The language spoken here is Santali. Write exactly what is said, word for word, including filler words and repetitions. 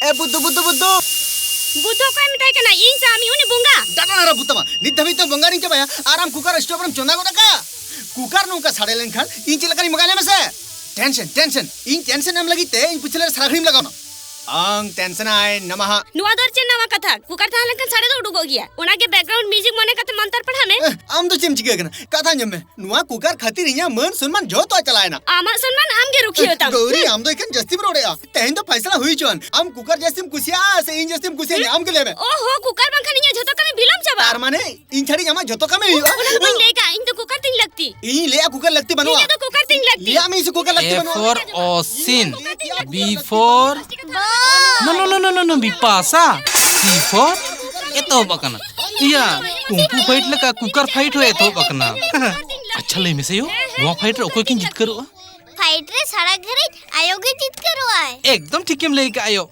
ᱮ ᱵᱩᱫᱷᱩ, ᱵᱩᱫᱷᱩ, ᱵᱩᱫᱷᱩ᱾ ᱵᱩᱫᱷᱩ ᱚᱠᱚᱭ ᱢᱮᱛᱟᱭ ᱠᱟᱱᱟ? ᱤᱧ ᱥᱮ ᱟᱢ? ᱩᱱᱤ ᱵᱚᱸᱜᱟ᱾ ᱰᱟᱴᱟ ᱱᱟᱨᱟ ᱵᱩᱛᱟᱢᱟ, ᱱᱤᱛ ᱫᱷᱟᱹᱵᱤᱡ ᱛᱮ ᱵᱚᱸᱜᱟ ᱨᱤᱧ ᱪᱟᱵᱟᱭᱟ ᱟᱨ ᱟᱢ ᱠᱩᱠᱟᱨ ᱥᱴᱳᱵᱷ ᱨᱮᱢ ᱪᱚᱸᱫᱟ ᱜᱚᱫ ᱟᱠᱟᱫᱼᱟ? ᱠᱩᱠᱟᱨ ᱱᱚᱝᱠᱟ ᱥᱟᱰᱮ ᱞᱮᱱᱠᱷᱟᱱ ᱤᱧ ᱪᱮᱫ ᱞᱮᱠᱟᱱᱤᱧ ᱵᱚᱸᱜᱟ, ᱞᱟᱹᱭ ᱢᱮᱥᱮ? Tension, tension. ᱤᱧ ᱴᱮᱱᱥᱚᱱ ᱮᱢ ᱞᱟᱹᱜᱤᱫ ᱛᱮ ᱤᱧ ᱯᱤᱪᱷᱞᱟᱹ ᱨᱮ ᱥᱟᱨᱟ ᱜᱷᱟᱹᱲᱤᱡ ᱮᱢ ᱞᱟᱜᱟᱣ ᱮᱱᱟ᱾ ᱟᱝ ᱴᱮᱱᱥᱚᱱᱟᱭ ᱱᱟᱢᱟᱦᱟ᱾ ᱱᱚᱣᱟ ᱫᱚ ᱟᱨ ᱪᱮᱫ ᱱᱟᱣᱟ ᱠᱟᱛᱷᱟ? ᱠᱩᱠᱟᱨ ᱛᱟᱦᱮᱸ ᱞᱮᱱᱠᱷᱟᱱ ᱥᱟᱰᱮ ᱫᱚ ᱩᱰᱩᱠᱚᱜ ᱜᱮᱭᱟ᱾ ᱚᱱᱟᱜᱮ background music ᱢᱚᱱᱮ ᱠᱟᱛᱮ ᱢᱚᱱᱛᱚᱨ ᱯᱟᱲᱦᱟᱜ ᱢᱮ᱾ ᱮ, ᱟᱢ ᱫᱚ ᱪᱮᱫ ᱮᱢ ᱪᱤᱠᱟᱹ ᱠᱟᱱᱟ? ᱠᱟᱛᱷᱟ ᱟᱸᱡᱚᱢ ᱢᱮ, ᱱᱚᱣᱟ ᱠᱩᱠᱟᱨ ᱠᱷᱟᱹᱛᱤᱨ ᱤᱧᱟᱹᱜ ᱢᱟᱹᱱ ᱥᱚᱱᱢᱟᱱ ᱡᱚᱛᱚ ᱪᱟᱞᱟᱣ ᱮᱱᱟ᱾ ᱟᱢᱟᱜ ᱥᱚᱱᱢᱟᱱ ᱟᱢ ᱜᱮ ᱨᱩᱠᱷᱤᱭᱟᱹ ᱛᱟᱢ᱾ ᱜᱳᱣᱨᱤ, ᱟᱢ ᱫᱚ ᱮᱠᱷᱮᱱ ᱡᱟᱹᱥᱛᱤᱢ ᱨᱚᱲᱮᱜᱼᱟ᱾ ᱛᱮᱦᱮᱧ ᱫᱚ ᱯᱷᱟᱭᱥᱟᱞᱟ ᱦᱩᱭ ᱦᱚᱪᱚᱣᱟᱱ᱾ ᱟᱢ ᱠᱩᱠᱟᱨ ᱡᱟᱹᱥᱛᱤᱢ ᱠᱩᱥᱤᱭᱟᱜᱼᱟ ᱥᱮ ᱤᱧ ᱡᱟᱹᱥᱛᱤᱢ ᱠᱩᱥᱤᱭᱟᱹᱧᱟ? ᱟᱢ ᱜᱮ ᱞᱟᱹᱭ ᱢᱮ᱾ ᱳ ᱦᱳ, ᱠᱩᱠᱟᱨ ᱵᱟᱝᱠᱷᱟᱱ ᱤᱧᱟᱹᱜ ᱡᱷᱚᱛᱚ ᱠᱟᱹᱢᱤ ᱵᱤᱞᱚᱢ ᱪᱟᱵᱟᱜᱼᱟ᱾ ᱛᱟᱨ ᱢᱟᱱᱮ ᱤᱧ ᱪᱷᱟᱲᱤᱡ ᱟᱢᱟᱜ ᱡᱷᱚᱛᱚ ᱠᱟᱹᱢᱤ ᱦᱩᱭᱩᱜᱼᱟ? ᱚᱱᱟ ᱫᱚ ᱵᱟᱹᱧ ᱞᱟᱹᱭ ᱠᱟᱜᱼᱟ, ᱤᱧ ᱫᱚ ᱠᱩᱠᱟᱨ ᱛᱤᱧ ᱞᱟᱹᱠᱛᱤ᱾ ᱤᱧᱤᱧ ᱞᱟᱹᱭᱟ ᱠᱩᱠᱟᱨ ᱞᱟᱹᱠᱛᱤ ᱵᱟᱹᱱᱩᱜᱼᱟ᱾ ᱤᱧᱟᱹᱜ ᱫᱚ ᱠᱩᱠᱟᱨ ᱛᱤᱧ ᱞᱟᱹᱠᱛᱤ᱾ ᱞᱟᱹᱭᱟᱜ ᱢᱮ ᱤᱧ ᱥᱮ ᱠᱩᱠᱟᱨ ᱞᱟᱹᱠᱛᱤ A ᱵᱟᱹᱱᱩᱜᱼᱟ? For Osin, B for, no, no, no, no, no, no, Bipasha, C for ᱮᱛᱚᱦᱚᱵ ᱟᱠᱟᱱᱟ᱾ ᱤᱭᱟ, ᱠᱩᱝᱯᱩ fight ᱞᱮᱠᱟ ᱠᱩᱠᱟᱨ fight ᱦᱚᱸ ᱮᱛᱚᱦᱚᱵ ᱟᱠᱟᱱᱟ᱾ ᱟᱪᱪᱷᱟ, ᱞᱟᱹᱭ ᱢᱮᱥᱮ ᱭᱳ, ᱱᱚᱣᱟ fight ᱨᱮ ᱚᱠᱚᱭ ᱠᱤᱱ ᱡᱤᱛᱠᱟᱹᱨᱚᱜᱼᱟ? Fight ᱨᱮ ᱥᱟᱨᱟ ᱜᱷᱟᱹᱲᱤᱡ ᱟᱭᱳ ᱜᱮ ᱡᱤᱛᱠᱟᱹᱨᱚᱜᱼᱟᱭ᱾ ᱮᱠᱫᱚᱢ ᱴᱷᱤᱠᱮᱢ ᱞᱟᱹᱭ ᱠᱟᱜᱼᱟ ᱭᱳ᱾